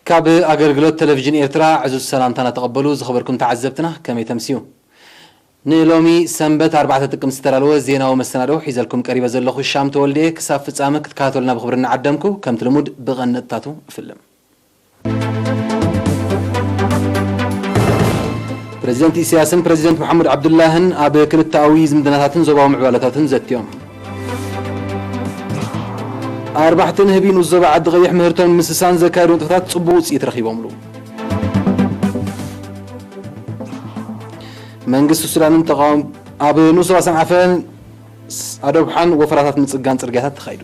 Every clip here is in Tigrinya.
ካብ ኣገልግሎት ቴሌቪዥን ኤርትራ ዕዙዝ ሰላምታና ተቐበሉ። ዝኸበርኩም ተዓዘብትና፣ ከመይ ተምስዩ? ንሎሚ ሰንበት ኣርባዕተ ጥቅምቲ ዝተዳለወ ዜናዊ መሰናዶ ሒዘልኩም ቀሪበ ዘለኹ ሻም ተወልደ። ክሳብ ፍጻመ ክትከታተሉና ብኽብሪ እናዓደምኩ፣ ከምቲ ልሙድ ብቐንጥታቱ እፍልም። ፕረዚደንት ኢሳያስን ፕረዚደንት መሓመድ ዓብዱላህን ኣብ ክልተኣዊ ዝምድናታትን ዞባዊ ምዕባለታትን ዘትዮም። ኣርባሕቲ ንህቢ ንኡስ ዞባ ዓዲ ቀይሕ ምህርቶም ንምስሳን ዘካየዱ ንጥፈታት ጽቡቕ ውጽኢት ረኺቦምሉ። መንግስቲ ሱዳንን ተቃወም-፣ ኣብ ንኡስ ዞባ ሰንዓፈን ኣዶብሓን ወፈራታት ምጽጋን ጽርግያታት ተኻይዱ።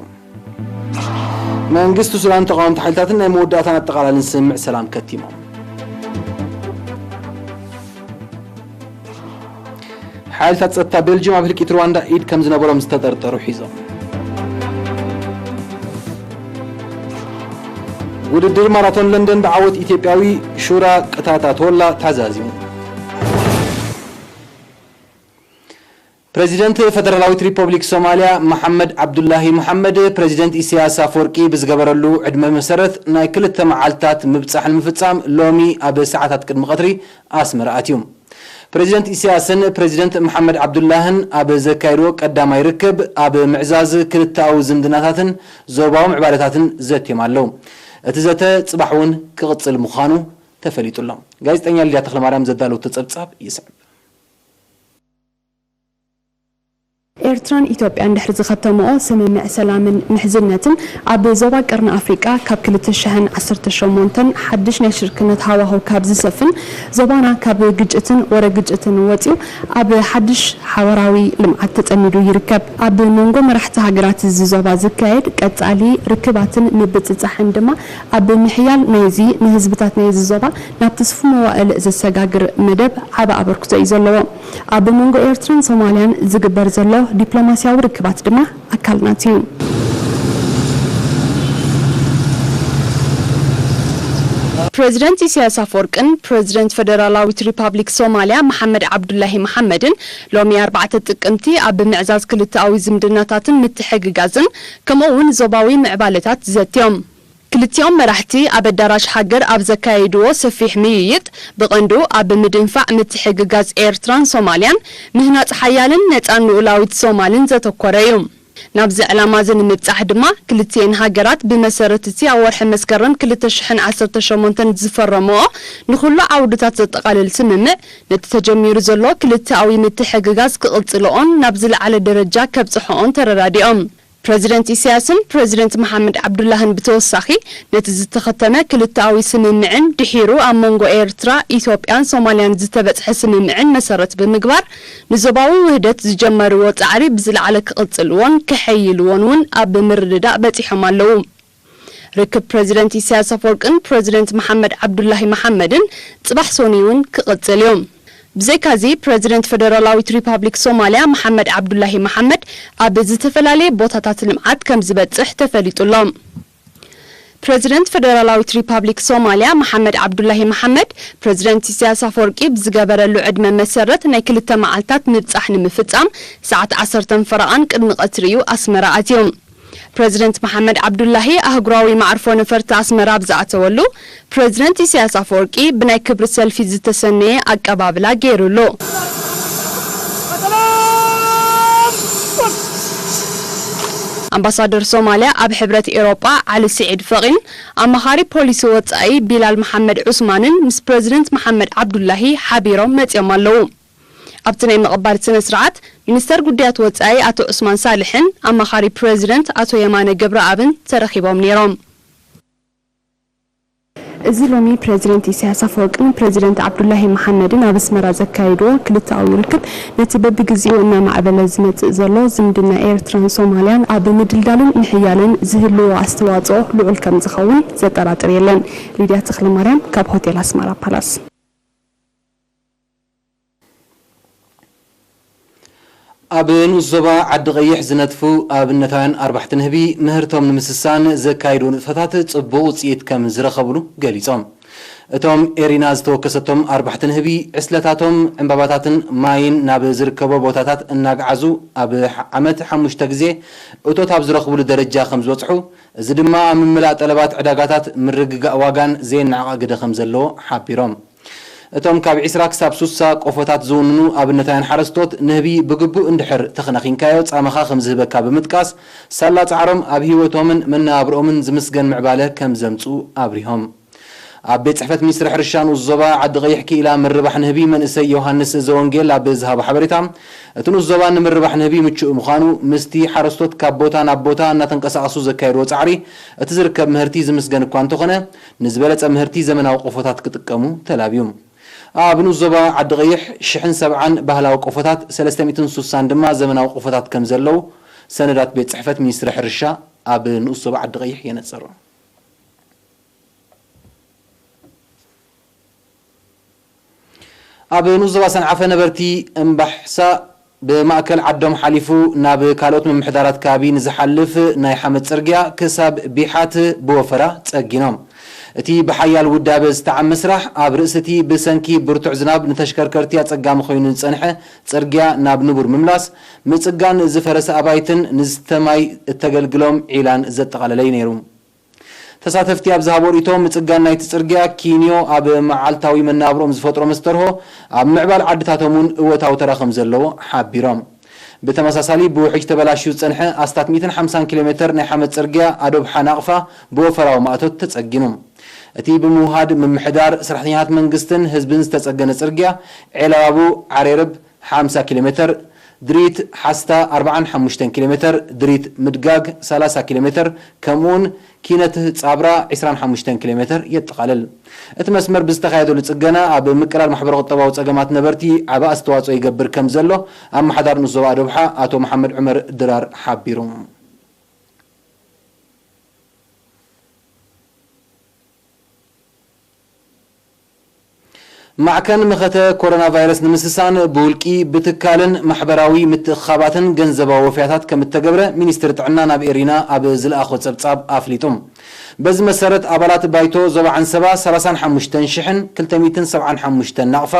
መንግስቲ ሱዳን ተቃወምቲ ሓይልታትን ናይ መወዳእታን ኣጠቓላልን ስምምዕ ሰላም ከቲሞም። ሓይልታት ጸጥታ ቤልጅየም ኣብ ህልቂት ሩዋንዳ ኢድ ከም ዝነበሮም ዝተጠርጠሩ ሒዞም። ውድድር ማራቶን ለንደን ብዓወት ኢትዮጵያዊ ሹራ ቅታታ ቶላ ተዛዚሙ። ፕረዚደንት ፈደራላዊት ሪፐብሊክ ሶማልያ መሓመድ ዓብዱላሂ መሓመድ፣ ፕረዚደንት ኢሳያስ ኣፈወርቂ ብዝገበረሉ ዕድመ መሰረት ናይ ክልተ መዓልታት ምብጻሕ ንምፍጻም ሎሚ ኣብ ሰዓታት ቅድሚ ቀትሪ ኣስመራ ኣትዩ። ፕረዚደንት ኢሳያስን ፕረዚደንት መሓመድ ዓብዱላህን ኣብ ዘካየድዎ ቀዳማይ ርክብ ኣብ ምዕዛዝ ክልተኣዊ ዝምድናታትን ዞባዊ ምዕባለታትን ዘትዮም ኣለዉ። እቲ ዘተ ጽባሕ እውን ክቕጽል ምዃኑ ተፈሊጡ ኣሎ። ጋዜጠኛ ሊድያ ተኽለማርያም ዘዳለወቶ ጸብጻብ ይስዕብ። ኤርትራን ኢትዮጵያን ድሕሪ ዝኸተምኦ ስምምዕ ሰላምን ምሕዝነትን፣ ኣብ ዞባ ቀርኒ ኣፍሪቃ ካብ ክልተ ሽሕን ዓሰርተ ሸሞንተን ሓድሽ ናይ ሽርክነት ሃዋህው ካብ ዝሰፍን፣ ዞባና ካብ ግጭትን ወረ ግጭትን ወጺኡ ኣብ ሓድሽ ሓበራዊ ልምዓት ተጸሚዱ ይርከብ። ኣብ መንጎ መራሕቲ ሃገራት እዚ ዞባ ዝካየድ ቀጻሊ ርክባትን ምብጽጻሕን ድማ ኣብ ምሕያል ናይዚ ንህዝብታት ናይዚ ዞባ ናብ ትስፉ መዋእል ዘሰጋግር መደብ ዓቢ ኣበርክቶ እዩ ዘለዎ። ኣብ መንጎ ኤርትራን ሶማልያን ዝግበር ዘሎ ዲፕሎማስያዊ ርክባት ድማ ኣካል ናቱ እዩ። ፕረዚደንት ኢሳያስ ኣፈወርቅን ፕረዚደንት ፈደራላዊት ሪፓብሊክ ሶማልያ መሓመድ ዓብዱላሂ መሓመድን ሎሚ ኣርባዕተ ጥቅምቲ ኣብ ምዕዛዝ ክልተኣዊ ዝምድናታትን ምትሕግጋዝን ከምኡ እውን ዞባዊ ምዕባለታት ዘትዮም። ክልቲኦም መራሕቲ ኣብ ኣዳራሽ ሃገር ኣብ ዘካየድዎ ሰፊሕ ምይይጥ፣ ብቐንዱ ኣብ ምድንፋዕ ምትሕግጋዝ ኤርትራን ሶማልያን፣ ምህናጽ ሓያልን ነጻን ልኡላዊት ሶማልን ዘተኮረ እዩ። ናብዚ ዕላማ እዚ ንምብጻሕ ድማ፣ ክልቲኤን ሃገራት ብመሰረት እቲ ኣብ ወርሒ መስከረም ክልተ ሽሕን ዓሰርተ ሸሞንተን ዝፈረምኦ ንኹሉ ዓውድታት ዘጠቓልል ስምምዕ፣ ነቲ ተጀሚሩ ዘሎ ክልተኣዊ ምትሕግጋዝ ክቕጽልኦን ናብ ዝለዓለ ደረጃ ከብጽሕኦን ተረዳዲኦም። ፕረዚደንት ኢሳያስን ፕረዚደንት መሓመድ ዓብዱላህን ብተወሳኺ፣ ነቲ ዝተኸተመ ክልተኣዊ ስምምዕን ድሒሩ ኣብ መንጎ ኤርትራ፣ ኢትዮጵያን ሶማልያን ዝተበጽሐ ስምምዕን መሰረት ብምግባር፣ ንዞባዊ ውህደት ዝጀመርዎ ጻዕሪ ብዝለዓለ ክቕጽልዎን ከሐይልዎን እውን ኣብ ምርድዳእ በጺሖም ኣለዉ። ርክብ ፕረዚደንት ኢሳያስ ኣፈወርቅን ፕረዚደንት መሓመድ ዓብዱላሂ መሓመድን ጽባሕ ሰኑይ እውን ክቕጽል እዩ። ብዘይካዚ፣ ፕረዚደንት ፈደራላዊት ሪፓብሊክ ሶማልያ መሓመድ ዓብዱላሂ መሓመድ ኣብ ዝተፈላለየ ቦታታት ልምዓት ከም ዝበጽሕ ተፈሊጡ ኣሎ። ፕረዚደንት ፈደራላዊት ሪፓብሊክ ሶማልያ መሓመድ ዓብዱላሂ መሓመድ፣ ፕረዚደንት ኢሳያስ ኣፈወርቂ ብዝገበረሉ ዕድመ መሰረት ናይ ክልተ መዓልታት ምብጻሕ ንምፍጻም፣ ሰዓት ዓሰርተ ፈረቓን ቅድሚ ቀትሪ እዩ ኣስመራ ኣትዩ። ፕረዚደንት መሓመድ ዓብዱላሂ ኣህጉራዊ መዓርፎ ነፈርቲ ኣስመራ ኣብ ዝኣተወሉ፣ ፕረዚደንት ኢሳያስ ኣፈወርቂ ብናይ ክብሪ ሰልፊ ዝተሰነየ ኣቀባብላ ገይሩሉ። ኣምባሳደር ሶማልያ ኣብ ሕብረት ኤውሮጳ ዓሊ ስዒድ ፈቒን ኣማኻሪ ፖሊሲ ወጻኢ ቢላል መሓመድ ዑስማንን ምስ ፕረዚደንት መሓመድ ዓብዱላሂ ሓቢሮም መጺኦም ኣለዉ። ኣብቲ ናይ ምቕባል ስነ ስርዓት፣ ሚኒስተር ጉዳያት ወጻኢ ኣቶ ዑስማን ሳልሕን ኣማኻሪ ፕረዚደንት ኣቶ የማነ ገብረኣብን ተረኺቦም ነይሮም። እዚ ሎሚ ፕረዚደንት ኢሳያስ ኣፈወርቅን ፕረዚደንት ዓብዱላሂ መሓመድን ኣብ ኣስመራ ዘካየድዎ ክልተኣዊ ርክብ፣ ነቲ በብግዜኡ እናማዕበለ ዝመጽእ ዘሎ ዝምድና ኤርትራን ሶማልያን ኣብ ምድልዳልን ምሕያልን ዝህልዎ ኣስተዋጽኦ ልዑል ከም ዝኸውን ዘጠራጥር የለን። ሊድያ ተኽለማርያም ካብ ሆቴል ኣስመራ ፓላስ። ኣብ ንኡስ ዞባ ዓዲ ቀይሕ ዝነጥፉ ኣብነታውያን ኣርባሕቲ ንህቢ ምህርቶም ንምስሳን ዘካየድዎ ንጥፈታት ጽቡቕ ውጽኢት ከም ዝረኸብሉ ገሊጾም። እቶም ኤሪና ዝተወከሰቶም ኣርባሕቲ ንህቢ፣ ዕስለታቶም፣ ዕምባባታትን ማይን ናብ ዝርከቦ ቦታታት እናግዓዙ ኣብ ሕ-፣ ዓመት ሓሙሽተ ግዜ እቶት ኣብ ዝረኽብሉ ደረጃ ከም ዝበጽሑ፣ እዚ ድማ ኣብ ምምላእ ጠለባት ዕዳጋታት ምርግጋእ ዋጋን ዘየነዓቕ ግደ ከም ዘለዎ ሓቢሮም። እቶም ካብ ዕስራ ክሳብ ሱሳ ቆፎታት ዝውንኑ ኣብነታውያን ሓረስቶት፣ ንህቢ ብግቡእ እንድሕር ተኸናኺንካዮ ጻማኻ ከም ዝህበካ ብምጥቃስ፣ ሳላ ጻዕሮም ኣብ ህይወቶምን መነባብርኦምን ዝምስገን ምዕባለ ከም ዘምጽኡ ኣብሪሆም። ኣብ ቤት ጽሕፈት ሚኒስትሪ ሕርሻ ንኡስ ዞባ ዓዲ ቀይሕ ክኢላ ምርባሕ ንህቢ መንእሰይ ዮሃንስ ዘወንጌል ኣብ ዝሃቦ ሓበሬታ፣ እቲ ንኡስ ዞባ ንምርባሕ ንህቢ ምቹእ ምዃኑ፣ ምስቲ ሓረስቶት ካብ ቦታ ናብ ቦታ እናተንቀሳቐሱ ዘካየድዎ ጻዕሪ፣ እቲ ዝርከብ ምህርቲ ዝምስገን እኳ እንተኾነ፣ ንዝበለጸ ምህርቲ ዘመናዊ ቆፎታት ክጥቀሙ ተላብዩ። ኣብ ንኡስ ዞባ ዓዲ ቀይሕ ሽሕን ሰብዓን ባህላዊ ቆፎታት፣ ሰለስተ ሚእትን ሱሳን ድማ ዘመናዊ ቆፎታት ከም ዘለዉ ሰነዳት ቤት ጽሕፈት ሚኒስትሪ ሕርሻ ኣብ ንኡስ ዞባ ዓዲ ቀይሕ የነጽሩ። ኣብ ንኡስ ዞባ ሰንዓፈ ነበርቲ እምባሕሳ ብማእከል ዓዶም ሓሊፉ ናብ ካልኦት ምምሕዳራት ከባቢ ንዝሓልፍ ናይ ሓመድ ጽርግያ ክሳብ ቢሓት ብወፈራ ጸጊኖም። እቲ ብሓያል ውዳበ ዝተዓመ ስራሕ ኣብ ርእሲ እቲ ብሰንኪ ብርቱዕ ዝናብ ንተሽከርከርቲ ኣጸጋሚ ኮይኑ ዝጸንሐ ጽርግያ ናብ ንቡር ምምላስ፣ ምጽጋን ዝፈረሰ ኣባይትን ንዝስተ ማይ እተገልግሎም ዒላን ዘጠቓለለ እዩ ነይሩ። ተሳተፍቲ ኣብ ዝሃቦ ርእይቶ፣ ምጽጋን ናይቲ ጽርግያ ኪንዮ ኣብ መዓልታዊ መነባብሮኦም ዝፈጥሮ መስተርሆ ኣብ ምዕባል ዓድታቶም እውን እወታዊ ተራ ከም ዘለዎ ሓቢሮም። ብተመሳሳሊ፣ ብውሕጅ ተበላሽዩ ዝጸንሐ ኣስታት ሚእትን ሓምሳን ኪሎ ሜተር ናይ ሓመድ ጽርግያ ኣዶብሓ ናቕፋ ብወፈራዊ ማእቶት ተጸጊኑ። እቲ ብምውሃድ ምምሕዳር፣ ሰራሕተኛታት መንግስትን ህዝብን ዝተጸገነ ጽርግያ ዔላባቡ ዓሬርብ ሓምሳ ኪሎ ሜተር፣ ድሪት ሓስታ ኣርባዓን ሓሙሽተን ኪሎ ሜተር፣ ድሪት ምድጋግ ሰላሳ ኪሎ ሜተር፣ ከምኡውን ኪነት ጻብራ ዕስራን ሓሙሽተን ኪሎ ሜተር የጠቓልል። እቲ መስመር ብዝተኻየደሉ ጽገና፣ ኣብ ምቅላል ማሕበረ-ቁጠባዊ ጸገማት ነበርቲ ዓቢ ኣስተዋጽኦ ይገብር ከም ዘሎ ኣመሓዳሪ ንኡስ ዞባ ኣዶብሓ ኣቶ መሓመድ ዑመር ድራር ሓቢሩ። ማዕከን መኸተ ኮሮና ቫይረስ ንምስሳን ብውልቂ፣ ብትካልን ማሕበራዊ ምትእኽኻባትን ገንዘባዊ ወፍያታት ከም እተገብረ ሚኒስትሪ ጥዕና ናብ ኤሪና ኣብ ዝለኣኾ ጸብጻብ ኣፍሊጡ። በዚ መሰረት፣ ኣባላት ባይቶ ዞባ ዓንሰባ ሰላሳን ሓሙሽተን ሽሕን ክልተ ሚእትን ሰብዓን ሓሙሽተን ናቕፋ፣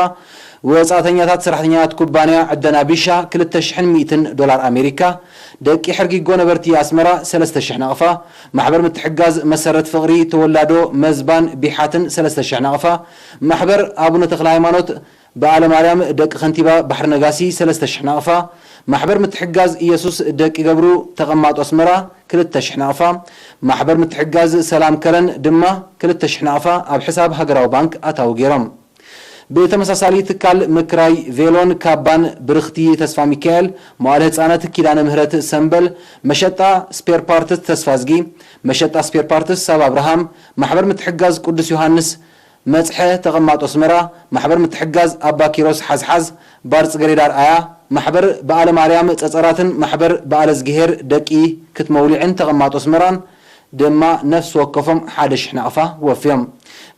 ወጻእተኛታት ሰራሕተኛታት ኩባንያ ዕደና ቢሻ ክልተ ሽሕን ሚእትን ዶላር ኣሜሪካ፣ ደቂ ሕርጊጎ ነበርቲ ኣስመራ ሰለስተ ሽሕ ናቕፋ፣ ማሕበር ምትሕግጋዝ መሰረት ፍቕሪ ተወላዶ መዝባን ቢሓትን ሰለስተ ሽሕ ናቕፋ፣ ማሕበር ኣቡነ ተክለ ሃይማኖት በዓለ ማርያም ደቂ ከንቲባ ባሕሪ ነጋሲ ሰለስተ ሽሕ ናቕፋ፣ ማሕበር ምትሕግጋዝ ኢየሱስ ደቂ ገብሩ ተቐማጦ ኣስመራ ክልተ ሽሕ ናቕፋ፣ ማሕበር ምትሕግጋዝ ሰላም ከረን ድማ ክልተ ሽሕ ናቕፋ ኣብ ሕሳብ ሃገራዊ ባንክ ኣታዊ ገይሮም። ብተመሳሳሊ፣ ትካል ምክራይ ቬሎን ካባን ብርኽቲ ተስፋ ሚካኤል፣ መዋእለ ህጻናት ኪዳነ ምህረት ሰምበል፣ መሸጣ ስፔር ፓርትስ ተስፋዝጊ፣ መሸጣ ስፔር ፓርትስ ሳባ ኣብርሃም፣ ማሕበር ምትሕጋዝ ቅዱስ ዮሃንስ መጽሐ ተቐማጦ ኣስመራ፣ ማሕበር ምትሕጋዝ ኣባ ኪሮስ ሓዝሓዝ፣ ባር ጽገሬዳ ኣርኣያ፣ ማሕበር በዓለ ማርያም ጸጸራትን ማሕበር በዓለ ዝግሄር ደቂ ክትመውሊዕን ተቐማጦ ኣስመራን፣ ድማ ነፍሲ ወከፎም ሓደ ሽሕ ናቕፋ ወፍዮም።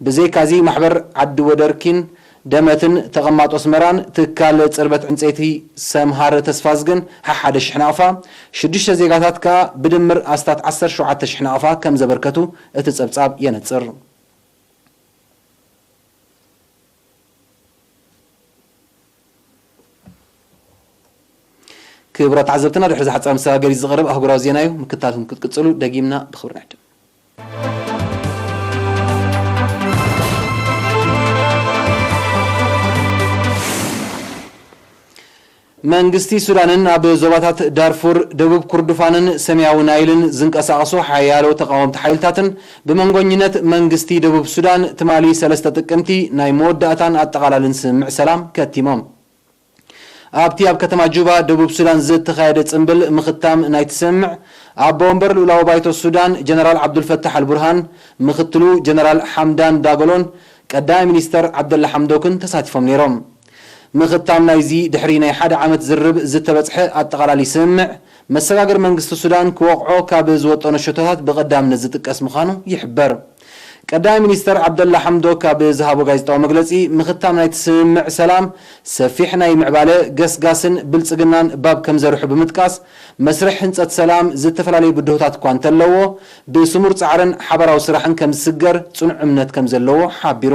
ብዘይካዚ፣ ማሕበር ዓዲ ወደርኪን ደመትን ተቐማጦ ኣስመራን ትካል ጽርበት ዕንጸይቲ ሰምሃር ተስፋዝግን ሓሓደ ሽሕ ናቕፋ፣ ሽዱሽተ ዜጋታት ከኣ ብድምር ኣስታት ዓሰርተ ሸውዓተ ሽሕ ናቕፋ ከም ዘበርከቱ እቲ ጸብጻብ የነጽር። ክቡራት ተዓዘብትና፣ ድሕሪ እዚ ሓጻር መሰጋገሪ ዝቐርብ ኣህጉራዊ ዜና እዩ። ምክትታልኩም ክትቅጽሉ ደጊምና ብኽብሪ ንዕድም። መንግስቲ ሱዳንን ኣብ ዞባታት ዳርፉር፣ ደቡብ ኩርዱፋንን ሰማያዊ ናይልን ዝንቀሳቐሱ ሓያሎ ተቓወምቲ ሓይልታትን ብመንጎኝነት መንግስቲ ደቡብ ሱዳን ትማሊ ሰለስተ ጥቅምቲ ናይ መወዳእታን ኣጠቓላልን ስምምዕ ሰላም ከቲሞም። ኣብቲ ኣብ ከተማ ጁባ ደቡብ ሱዳን ዝተኻየደ ጽምብል ምኽታም ናይቲ ስምምዕ፣ ኣቦ ወንበር ልኡላዊ ባይቶ ሱዳን ጀነራል ዓብዱልፈታሕ ኣልቡርሃን፣ ምኽትሉ ጀነራል ሓምዳን ዳጎሎን ቀዳማይ ሚኒስተር ዓብደላ ሓምዶክን ተሳቲፎም ነይሮም። ምኽታም ናይዚ ድሕሪ ናይ ሓደ ዓመት ዝርርብ ዝተበጽሐ ኣጠቓላሊ ስምምዕ፣ መሰጋገሪ መንግስቲ ሱዳን ክወቕዖ ካብ ዝወጠኖ ሸቶታት ብቐዳምነት ዝጥቀስ ምዃኑ ይሕበር። ቀዳማይ ሚኒስተር ዓብደላ ሓምዶክ ኣብ ዝሃቦ ጋዜጣዊ መግለጺ፣ ምኽታም ናይቲ ስምምዕ ሰላም ሰፊሕ ናይ ምዕባለ፣ ገስጋስን ብልጽግናን ባብ ከም ዘርሑ ብምጥቃስ፣ መስርሕ ህንጸት ሰላም ዝተፈላለዩ ብድሆታት እኳ እንተለዎ፣ ብስሙር ጻዕርን ሓባራዊ ስራሕን ከም ዝስገር ጽኑዕ እምነት ከም ዘለዎ ሓቢሩ።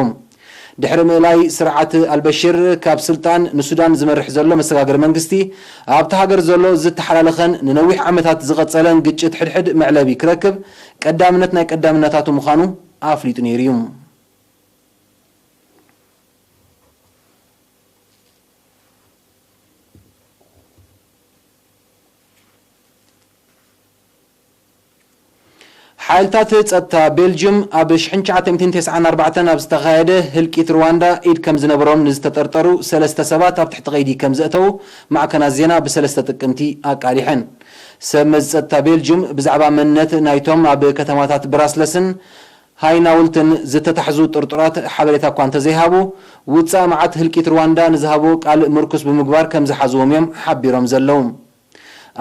ድሕሪ ምእላይ ስርዓት ኣልበሽር ካብ ስልጣን፣ ንሱዳን ዝመርሕ ዘሎ መሰጋገሪ መንግስቲ፣ ኣብታ ሃገር ዘሎ ዝተሓላለኸን ንነዊሕ ዓመታት ዝቐጸለን ግጭት ሕድሕድ መዕለቢ ክረክብ ቀዳምነት ናይ ቀዳምነታቱ ምዃኑ ኣፍሊጡ ነይሩ እዩ። ሓይልታት ጸጥታ ቤልጅዩም ኣብ ሽሕን ትሽዓተ ሚእትን ተስዓን ኣርባዕተን ኣብ ዝተኻየደ ህልቂት ሩዋንዳ ኢድ ከም ዝነበሮም ንዝተጠርጠሩ ሰለስተ ሰባት ኣብ ትሕቲ ቀይዲ ከም ዘእተዉ ማዕከናት ዜና ብሰለስተ ጥቅምቲ ኣቃሊሐን። ሰብ መዚ ጸጥታ ቤልጅዩም ብዛዕባ መንነት ናይቶም ኣብ ከተማታት ብራስለስን ሃይናውልትን ዝተታሕዙ ጥርጡራት ሓበሬታ እኳ እንተዘይሃቡ፣ ውጻእ መዓት ህልቂት ሩዋንዳ ንዝሃብዎ ቃል ምርኩስ ብምግባር ከም ዝሓዝዎም እዮም ሓቢሮም ዘለዉ።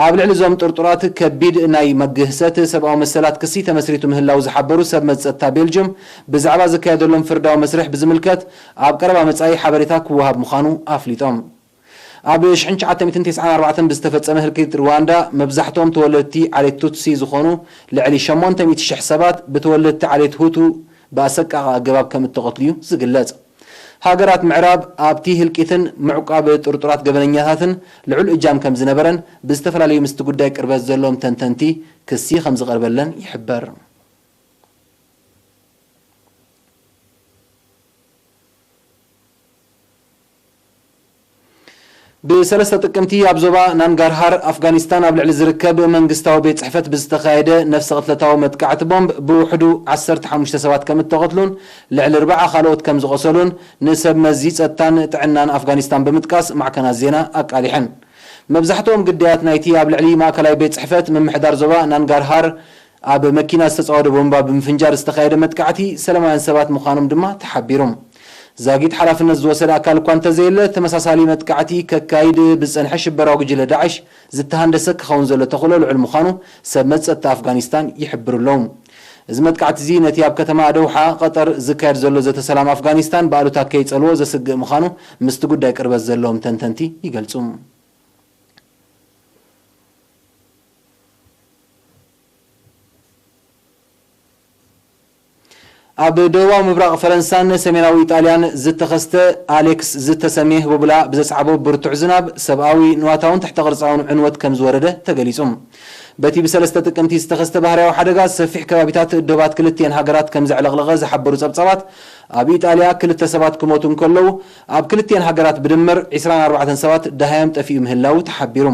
ኣብ ልዕሊ እዞም ጥርጡራት ከቢድ ናይ መግህሰት ሰብኣዊ መሰላት ክሲ ተመስሪቱ ምህላው ዝሓበሩ ሰብ መዚ ጸጥታ ቤልጅዩም፣ ብዛዕባ ዝካየደሎም ፍርዳዊ መስርሕ ብዝምልከት ኣብ ቀረባ መጻኢ ሓበሬታ ክወሃብ ምዃኑ ኣፍሊጦም። ኣብ ሽሕን ትሽዓተ ሚእትን ተስዓን ኣርባዕተን ብዝተፈጸመ ህልቂት ሩዋንዳ፣ መብዛሕትኦም ተወለድቲ ዓሌት ቱትሲ ዝኾኑ ልዕሊ ሸሞንተ ሚእቲ ሽሕ ሰባት ብተወለድቲ ዓሌት ሁቱ ብኣሰቃቒ ኣገባብ ከም እተቐትሉ እዩ ዝግለጽ። ሃገራት ምዕራብ ኣብቲ ህልቂትን ምዕቋብ ጥርጡራት ገበነኛታትን ልዑል እጃም ከም ዝነበረን፣ ብዝተፈላለዩ ምስቲ ጉዳይ ቅርበት ዘለዎም ተንተንቲ ክሲ ከም ዝቐርበለን ይሕበር። ብሰለስተ ጥቅምቲ ኣብ ዞባ ናንጋርሃር ኣፍጋኒስታን ኣብ ልዕሊ ዝርከብ መንግስታዊ ቤት ጽሕፈት ብዝተኻየደ ነፍሰ ቅትለታዊ መጥቃዕቲ ቦምብ ብውሕዱ ዓሰርተ ሓሙሽተ ሰባት ከም እተቐትሉን ልዕሊ ኣርብዓ ካልኦት ከም ዝቖሰሉን ንሰብ መዚ ጸጥታን ጥዕናን ኣፍጋኒስታን ብምጥቃስ ማዕከናት ዜና ኣቃሊሐን። መብዛሕትኦም ግዳያት ናይቲ ኣብ ልዕሊ ማእከላይ ቤት ጽሕፈት ምምሕዳር ዞባ ናንጋርሃር ኣብ መኪና ዝተጻወደ ቦምባ ብምፍንጃር ዝተኻየደ መጥቃዕቲ ሰላማውያን ሰባት ምዃኖም ድማ ተሓቢሩ። ዛጊት ሓላፍነት ዝወሰደ ኣካል እኳ እንተዘየለ፣ ተመሳሳሊ መጥቃዕቲ ከካይድ ብዝጸንሐ ሽበራዊ ጉጅለ ዳዕሽ ዝተሃንደሰ ክኸውን ዘሎ ተኽእሎ ልዑል ምዃኑ ሰብ መዚ ጸጥታ ኣፍጋኒስታን ይሕብሩ ኣለዉ። እዚ መጥቃዕቲ እዚ ነቲ ኣብ ከተማ ደውሓ ቀጠር ዝካየድ ዘሎ ዘተ ሰላም ኣፍጋኒስታን ብኣሉታ ከይጸልዎ ዘስግእ ምዃኑ ምስቲ ጉዳይ ቅርበት ዘለዎም ተንተንቲ ይገልጹ። ኣብ ደቡባዊ ምብራቕ ፈረንሳን ሰሜናዊ ኢጣልያን ዝተኸስተ ኣሌክስ ዝተሰሜ ህቦብላ ብዘስዓቦ ብርቱዕ ዝናብ ሰብኣዊ ንዋታውን ትሕተ ቅርጻውን ዕንወት ከም ዝወረደ ተገሊጹ። በቲ ብሰለስተ ጥቅምቲ ዝተኸስተ ባህርያዊ ሓደጋ ሰፊሕ ከባቢታት ዶባት ክልቲኤን ሃገራት ከም ዘዕለቕለቐ ዝሓበሩ ጸብጻባት፣ ኣብ ኢጣልያ ክልተ ሰባት ክሞቱ እንከለዉ፣ ኣብ ክልቲኤን ሃገራት ብድምር ዕስራን ኣርባዕተን ሰባት ደሃዮም ጠፊኡ ምህላዉ ተሓቢሩ።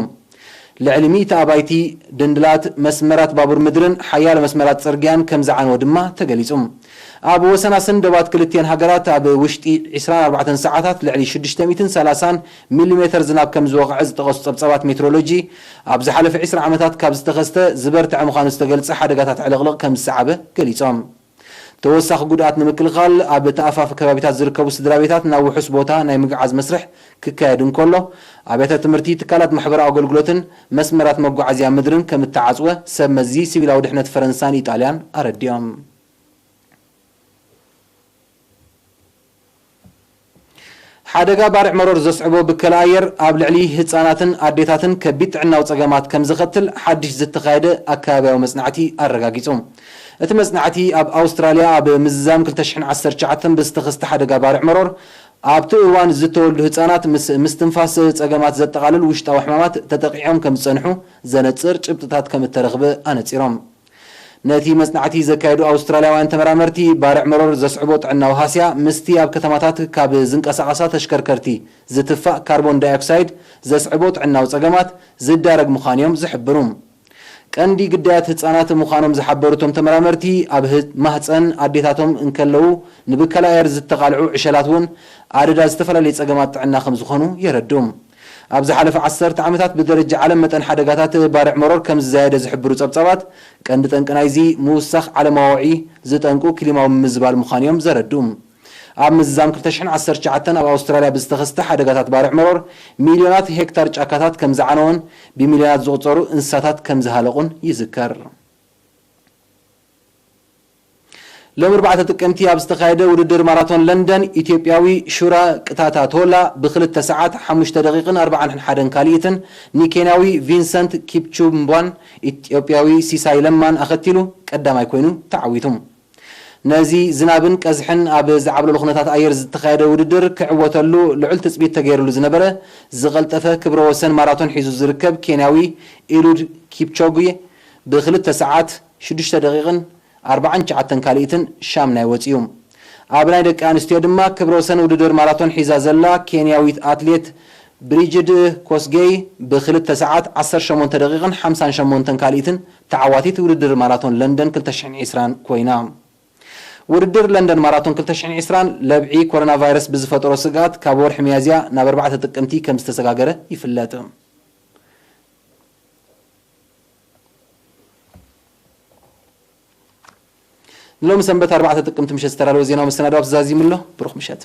ልዕሊ ሚእቲ ኣባይቲ፣ ድንድላት፣ መስመራት ባቡር ምድርን ሓያሎ መስመራት ጽርግያን ከም ዝዓነወ ድማ ተገሊጹ። ኣብ ወሰናስን ዶባት ክልቲኤን ሃገራት ኣብ ውሽጢ ዕስራን ኣርባዕተን ሰዓታት ልዕሊ ሽዱሽተ ሚእትን ሰላሳን ሚሊሜተር ዝናብ ከም ዝወቕዐ ዝጠቐሱ ጸብጻባት ሜትሮሎጂ፣ ኣብ ዝሓለፈ ዕስራ ዓመታት ካብ ዝተኸስተ ዝበርትዐ ምዃኑ ዝተገልጸ ሓደጋታት ዕልቕልቕ ከም ዝሰዓበ ገሊጾም። ተወሳኺ ጉድኣት ንምክልኻል ኣብ ተኣፋፊ ከባቢታት ዝርከቡ ስድራ ቤታት ናብ ውሑስ ቦታ ናይ ምግዓዝ መስርሕ ክካየድ እንከሎ፣ ኣብያተ ትምህርቲ፣ ትካላት ማሕበራዊ ኣገልግሎትን መስመራት መጓዓዝያ ምድርን ከም እተዓጽወ ሰብ መዚ ሲቪላዊ ድሕነት ፈረንሳን ኢጣልያን ኣረዲኦም። ሓደጋ ባርዕ መሮር ዘስዕቦ ብከላ ኣየር ኣብ ልዕሊ ህጻናትን ኣዴታትን ከቢድ ጥዕናዊ ጸገማት ከም ዘኸትል ሓድሽ ዝተኻየደ ኣከባብያዊ መጽናዕቲ ኣረጋጊጹ። እቲ መጽናዕቲ ኣብ ኣውስትራልያ ኣብ ምዝዛም ክልተ ሽሕን ዓሰርተ ትሽዓተን ብዝተኸስተ ሓደጋ ባርዕ መሮር ኣብቲ እዋን ዝተወልዱ ህጻናት ምስ ምስትንፋስ ጸገማት ዘጠቓልል ውሽጣዊ ሕማማት ተጠቂዖም ከም ዝጸንሑ ዘነጽር ጭብጥታት ከም እተረኽበ ኣነጺሮም። ነቲ መጽናዕቲ ዘካየዱ ኣውስትራልያውያን ተመራመርቲ፣ ባርዕ መሮር ዘስዕቦ ጥዕናዊ ሃስያ ምስቲ ኣብ ከተማታት ካብ ዝንቀሳቐሳ ተሽከርከርቲ ዝትፋእ ካርቦን ዳይኦክሳይድ ዘስዕቦ ጥዕናዊ ጸገማት ዝዳረግ ምዃኑ እዮም ዝሕብሩ። ቀንዲ ግዳያት ህጻናት ምዃኖም ዝሓበሩ እቶም ተመራመርቲ፣ ኣብ ህ-፣ ማህጸን ኣዴታቶም እንከለዉ ንብከላ ኣየር ዝተቓልዑ ዕሸላት እውን ኣደዳ ዝተፈላለዩ ጸገማት ጥዕና ከም ዝኾኑ የረድኡ። ኣብ ዝሓለፈ ዓሰርተ ዓመታት ብደረጃ ዓለም መጠን ሓደጋታት ባርዕ መሮር ከም ዝዛየደ ዝሕብሩ ጸብጻባት፣ ቀንዲ ጠንቂ ናይዚ ምውሳኽ ዓለማዊ ወዕኢ ዝጠንቁ ክሊማዊ ምምዝባል ምዃኑ እዮም ዘረድኡ። ኣብ ምዝዛም ክልተ ሽሕን ዓሰርተ ትሽዓተን ኣብ ኣውስትራልያ ብዝተኸስተ ሓደጋታት ባርዕ መሮር ሚልዮናት ሄክታር ጫካታት ከም ዝዓነወን ብሚልዮናት ዝቑጸሩ እንስሳታት ከም ዝሃለቑን ይዝከር። ሎም ኣርባዕተ ጥቅምቲ ኣብ ዝተኻየደ ውድድር ማራቶን ለንደን፣ ኢትዮጵያዊ ሹራ ቅታታ ቶላ ብክልተ ሰዓት ሓሙሽተ ደቂቕን ኣርባዓን ሓደን ካልኢትን ንኬንያዊ ቪንሰንት ኪፕቹምባን ኢትዮጵያዊ ሲሳይ ለማን ኣኸቲሉ ቀዳማይ ኮይኑ ተዓዊቱ። ነዚ ዝናብን ቀዝሕን ኣብ ዝዓብለሉ ኩነታት ኣየር ዝተኻየደ ውድድር ክዕወተሉ ልዑል ትጽቢት ተገይሩሉ ዝነበረ ዝቐልጠፈ ክብረ ወሰን ማራቶን ሒዙ ዝርከብ ኬንያዊ ኢሉድ ኪፕቾጌ ብክልተ ሰዓት ሽዱሽተ ደቂቕን ኣርባዓን ትሽዓተን ካልኢትን ሻምናይ ወጺኡ። ኣብ ናይ ደቂ ኣንስትዮ ድማ ክብረ ወሰን ውድድር ማራቶን ሒዛ ዘላ ኬንያዊት ኣትሌት ብሪጅድ ኮስጌይ ብክልተ ሰዓት ዓሰርተ ሸሞንተ ደቂቕን ሓምሳን ሸሞንተን ካልኢትን ተዓዋቲት ውድድር ማራቶን ለንደን ክልተ ሽሕን ዕስራን ኮይና። ውድድር ለንደን ማራቶን ክልተ ሽሕን ዕስራን ለብዒ ኮሮና ቫይረስ ብዝፈጠሮ ስግኣት ካብ ወርሒ ሚያዝያ ናብ ኣርባዕተ ጥቅምቲ ከም ዝተሰጋገረ ይፍለጥ። ንሎሚ ሰንበት ኣርባዕተ ጥቅምቲ ምሸት ዝተዳለወ ዜናዊ መሰናዶ ኣብዚ ዛዚሙ ኣሎ። ብሩኽ ምሸት።